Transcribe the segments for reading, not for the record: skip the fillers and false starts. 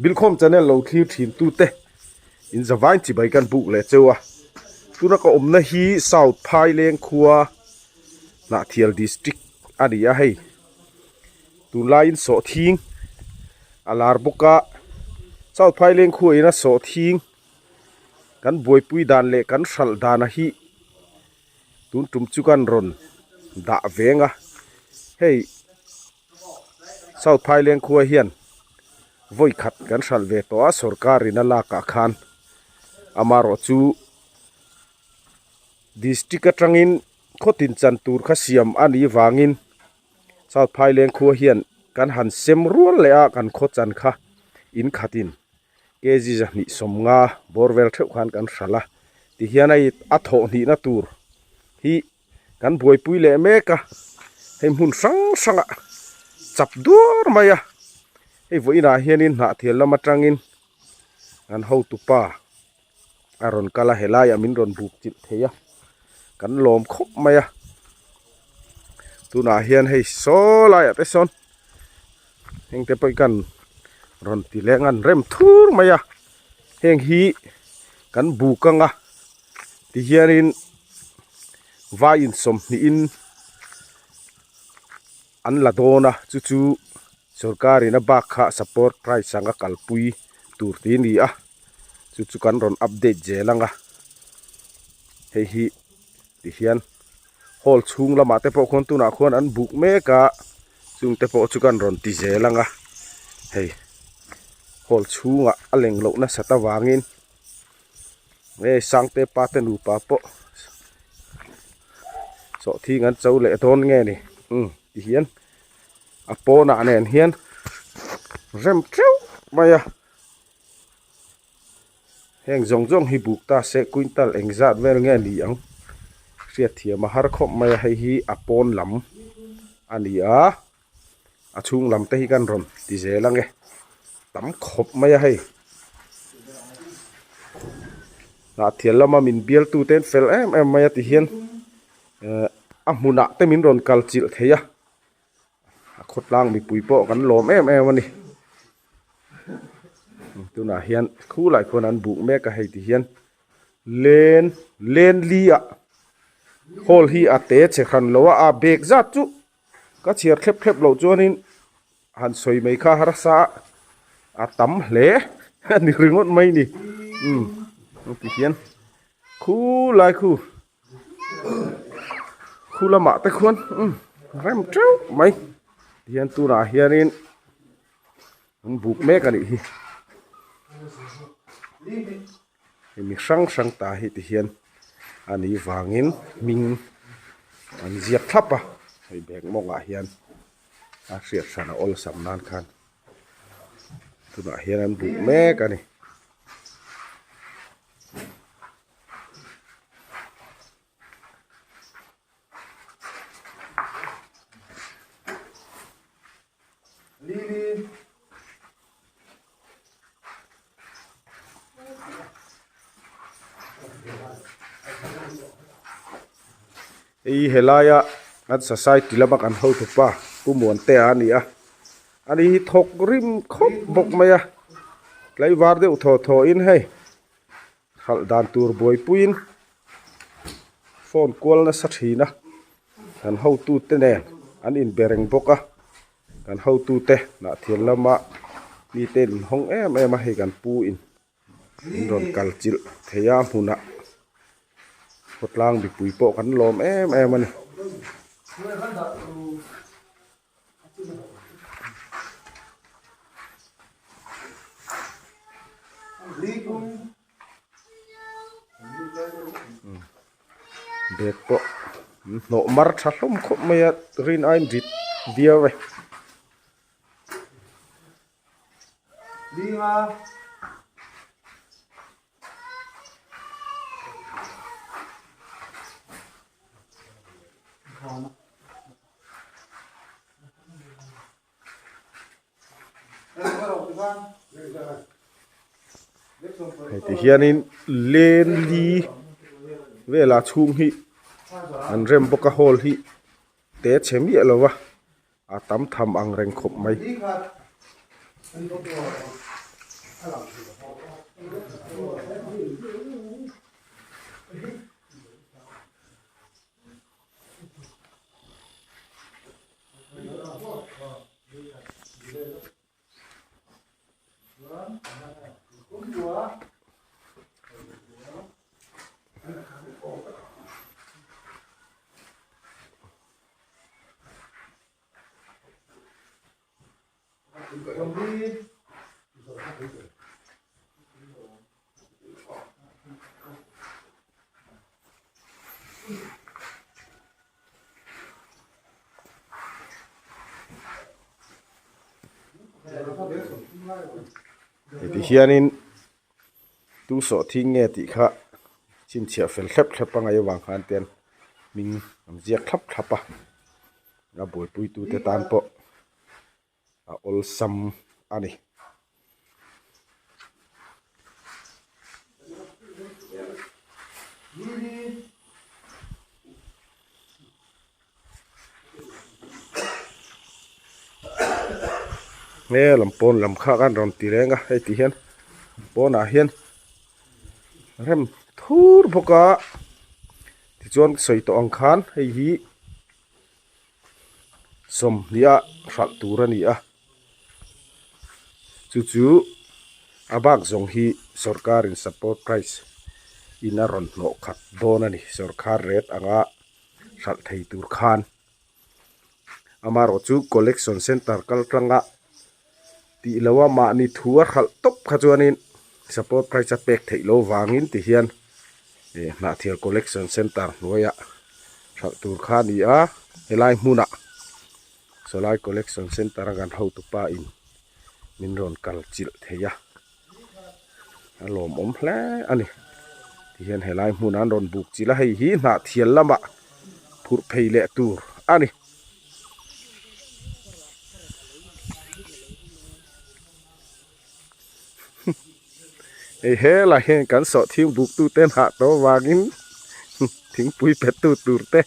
Bilkhawm channel lo thlir thin tute in zavain chibai kan buk leh cheu a. Tuna ka awmna hi South Phaileng khua Hnahthial district a ni a hei. Tunlaiin sawhthing a lar bawk a, South Phaileng khua ina sawhthing kan buaipui dan leh kan hralh dana hi tun tum chu kan rawn dah veng a hei South Phaileng khua hian vawi khat kan hralh ve tawh a sorkar in a lak ah khan amaherawh chu district atangin khaw tin chan tur kha siam a nih vangin South Phaileng khua hian kan han sem rual leh a kan khaw chan kha in khatin kg 250 bawr vel theuh khan kan hralh a tihian hei a thawh hnihna tur hi kan buaipui leh mek a hei hmun hrang hrang ah chap duar mai a hei vawiinah hianin hnahthial lam atangin an hotupa a rawn kal a helaiah min rawn buk chilh thei a kan lawm khawp mai a tunah hian hei saw laiah te sawn heng te pawh hi kan rawn ti leng an rem thur mai a heng hi kan buk anga tihianin vai insawmhnihin an la dawn a chu chu sorkarin a bak kha support price anga kalpui tur tih a ni a chu chu kan rawn update zel ang a hei hi tihian hall chhung lamah te pawh khuan tunah khuan an buk mek a chung te pawh chu kan rawn ti zel ang a hei hall chhungah a leng loh nasat avangin hei sangte pa te nupa pawh sawhthing an cho leh dawn nge ni umm tihian a pawnah nen hian rem teuh mai a. Heng zawng zawng hi buk ta se quintal engzat vel nge ni ang hriatthiam a har khawp mai a hei hi a pawn lam a ni a a chhung lam te hi kan rawn ti zel ang e tam khawp mai a hei hnah thial lama min bial tu te an fel em em mai a ti hian ehh a hmunah te min rawn kal chilh thei a a khawtlang mipui pawh kan lawm em em a ni. Tunah hian khulai khuan an buk mek a hei ti hian len len li ah hall hi a te che hran lo a a bag zat chu ka chhiar thlep thlep loh chuanin han sawi mai kha harsa a tam hle a ni ringawt mai ni umm ti hian khulai khu. Khu lamah te khuan umm rem teuh mai tihian tunah hianin an buk mek a nih hi hei mi hrang hrang ta hi tihian a nih vangin hming an ziak thlap a hei bag mawngah hian a hriat hran a awlsam nan khan tunah hian an buk mek a ni. Hei helaia an society lama kan hotupa Pu Muantea a ni a ani hi thawk rim khawp bawk mai a tlaivar deuh thaw thaw in hei. Hralh dan tur buaipuiin phone kual nasa thin a, kan hotute nen an inbe reng bawk a, kan hotute hnah thial lama mite in hawng em em a hei kan pu in min rawn kal chilh thei a hmunah khawtlang mipui pawh kan lawm em em a ni. Bag pawh an hnawh mar tha hlawm khawp mai a rin aiin rit viau e. Hei ti hianin len li velah chhung hi an rem bawk a hall hi te chhe miah lo va a tam tham ang reng khawp mai. Heti hianin tu sawh thing nge tih kha chhinchhiah fel thlep thlep a ngaih avang khan ten hming an ziak thlap thlap a a buaipui tute tan pawh a awlsam a ni. He lam pawn lam kha khan rawn ti reng a hei ti hian pawnah hian rem thur bawk a tichuan sawi tawh ang khan hei hi sawmhnih a hralh tur a ni a chu chu a bak zawng hi sawrkar in support price in a rawn hnawh khat dawn a ni sawrkar rate anga hralh thei tur khan amaherawh chu collection center kal tanga tih loh a mahni thu a hralh tawp kha chuanin support price a pek theih loh vangin ti hian eh hnahthial collection center hnuaiah hralh tur kha a ni a helai hmunah sawlai collection center a kan hotupa in min rawn kal chilh thei a a lawmawm hle a ni tihian helai hmunah an rawn buk chilh a hei hi hnahthial lamah phurh phei leh tur a ni. Hei helai hian kan sawhthing buk tu te hnah tawh avangin thingpui pe tu tur te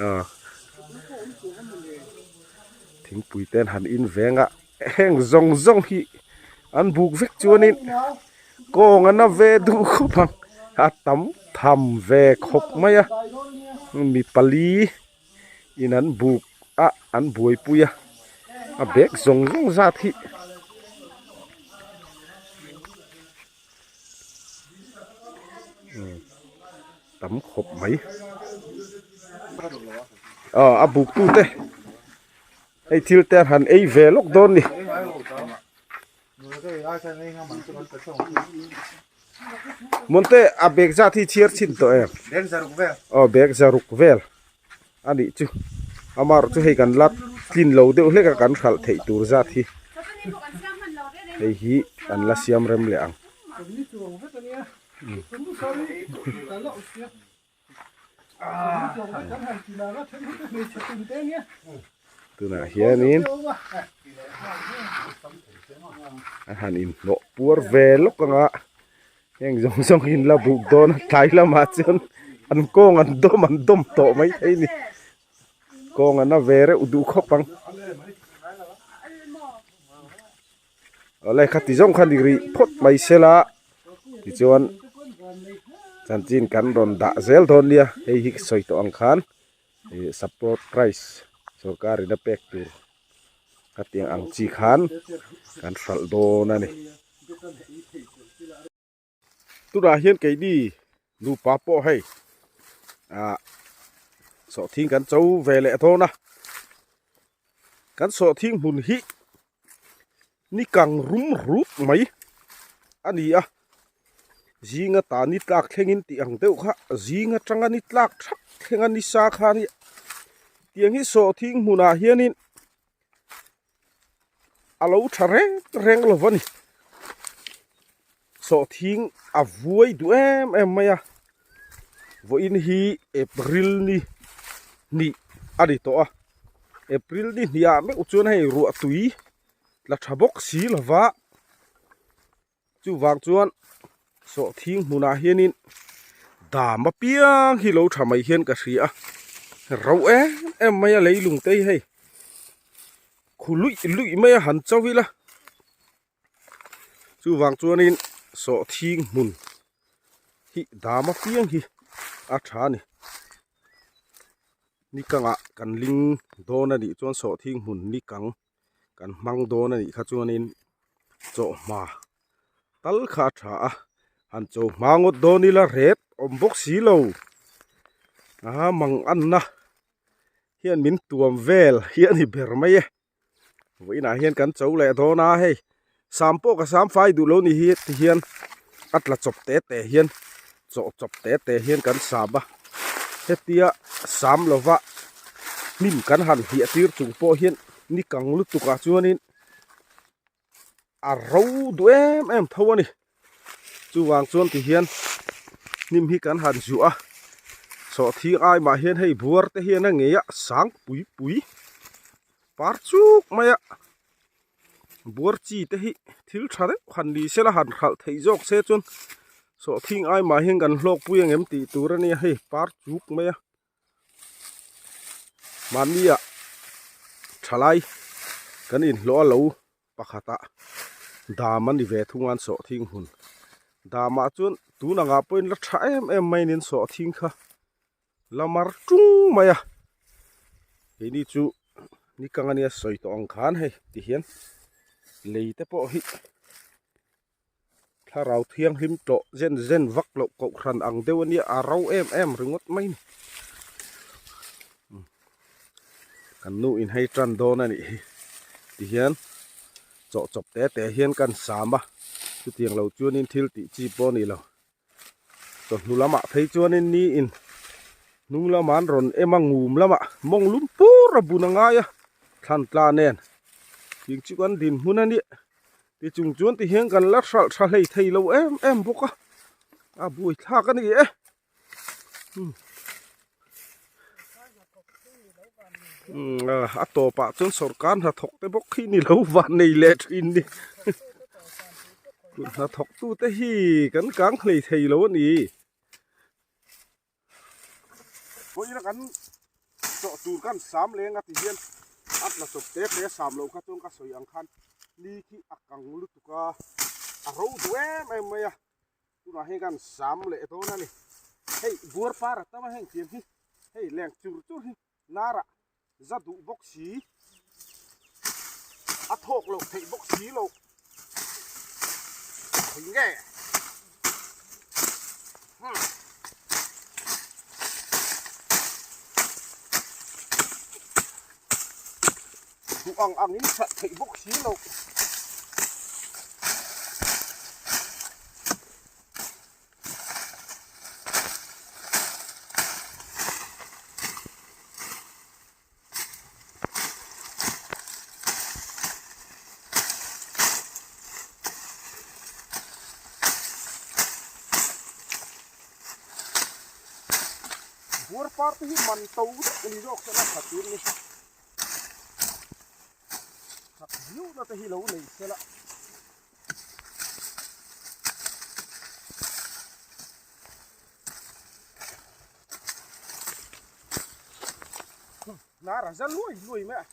aw thingpui te an han in veng a heng zawng zawng hi an buk vek chuanin kawng an a ve duh khawp ang a tam tham ve khawp mai a mi pali in an buk a an buaipui a a bag zawng zawng zat hi. Tam khawp mai aw a buk tu te hei thil te an han ei ve lawk dawn ni. Monte a bag zat hi chhiar chhin tawh em aw bag zaruk vel a nih chu amaherawh chu hei kan la tlin lo deuh hlek a kan hralh theih tur zat hi hei hi an la siam rem leh ang. Tunah hianin a han inhnawh puar ve lawk ang a heng zawng zawng in la buk dawn a tlai lamah chuan an kawng an dawm an dawm tawh mai thei a ni kawng an a ve reuh duh khawp ang. Awle khati zawng kha ni rih phawt mai sela tichuan chanchin kan rawn dah zel dawn nia hei hi ka sawi tawh ang khan ih support price sorkar in a pek tur khatiang ang chi khan kan hralh dawn a ni. Tunah hian keini nupa pawh hei ah sawhthing kan cho ve leh dawn a kan sawhthing hmun hi ni kang rum rut mai a ni a zinga ta ni tlak thlengin tih ang deuh kha zing atanga ni tlak thak thleng a ni sa khan hi tiang hi sawhthing hmunah hianin a lo tha reng reng lo va ni sawhthing a vuai duh em em mai a vawiin hi april ni hnih a ni tawh a april ni hnih ah meuh chuan hei ruah tui la tha bawk si lo va chuvang chuan sawhthing hmunah hianin dam apiang hi lo tha mai hian ka hria a ro em em mai a leilung te hi hei khu luih luih mai a han cho ila. Chuvang chuanin sawhthing hmun hi dam apiang hi a tha a ni. Ni kangah kan ling dawn a nih chuan sawhthing hmun ni kang kan hmang dawn a nih kha chuanin chawhma tal kha a tha a, han chawhma ngawt dawn ila ret awm bawk si lo a mang anna hian min tuam vel hi a ni ber mai e. Vawiinah hian kan cho leh dawn a hei sam pawh ka sam fai duh lo ni hi ti hian a tla chawp te te hian chawh chawp te te hian kan sam a hetia sam lova hnim kan han hliah tir chung pawh hian ni kang lutuk ah chuanin a ro duh em em tho a ni chuvang chuan ti hian hnim hi kan han zuah a sawhthing ai mah hian hei buar te hian a ngei a sang pui pui par chuk mai a buar chi te hi thil tha deuh han ni sela han hralh theih zawk se chuan sawhthing ai mah hian kan hlawk pui ang em tih tur a nia hei par chuk mai a. Mahnia thalai kan inhlawh a lo pakhatah dam a ni ve thung a an sawhthing hun. Damah chuan tun angah pawhin la tha em em mai niin sawhthing kha la mar tung mai a. Keini chu ni kang ania sawi tawh ang khan hei tihian lei te pawh hi. Thlarau thianghlim tawh zen zen vak loh kohhran ang deuh a nia a ro em em ringawt mai ni. Kan nu in hei tan dawn a nih hi tihian chawh chawp te te hian kan sam a chutiang lo chuanin thil tih chi pawh a ni lo. Chawhnu lamah phei chuanin ni in hnung lamah an rawn em a ngum lamah mawng lum pur a bun a ngai a thlan tla nen ting chu kan dinhmun a nia. Ti chung chuan ti hian kan la hralh tha hlei thei lo em em bawk a, a buai thlak a ni e. A tawpah chuan sawrkar hnathawk te bawk hi ni lo van nei leh thin ni. Hnathawk tu te hi kan kang hlei thei lo a ni. Vawiin a kan chawh tur kan sam leng a ti hian a tla chawp te te sam loh kha chuan ka sawi ang khan ni khi a kang lutuk a, a ro duh em em mai a, tunah hian kan sam leh dawn a ni. Hei buar par a tam a heng tiang hi hei leng chur chur hi narah za duh bawk si a thawk loh theih bawk si loh thei nge duh ang ang in hralh theih bawk si loh. Buar par te hi man to deuh a ni zawk chuan a tha tur ni. Chak viau na te hi lo nei sela. Nar a za luai luai mai a.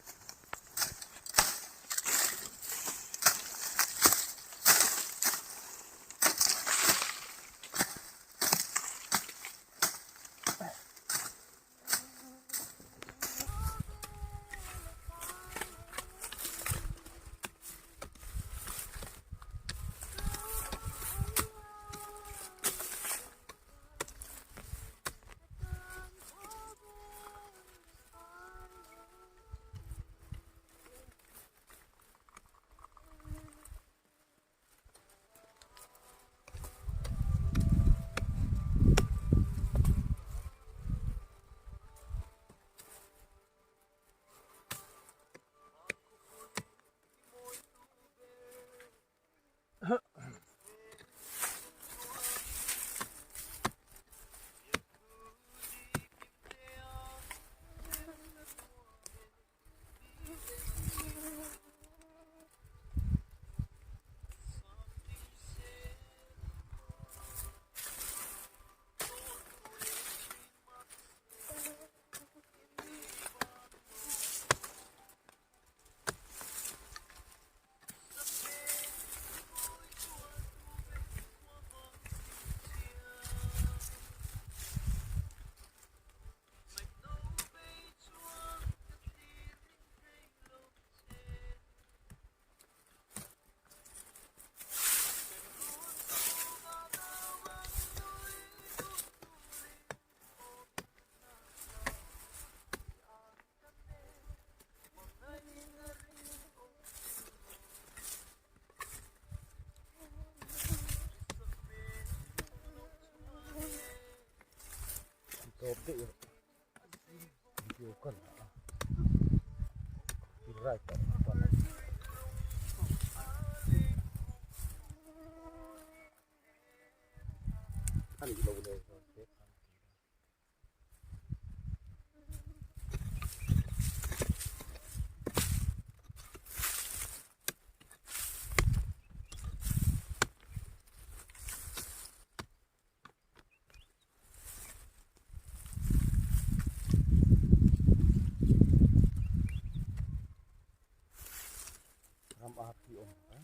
Tawp daih rawh. Video ka la a. Copyright a awm palh a. A nih loh leh zawng te khan. Ram ar hi awm a.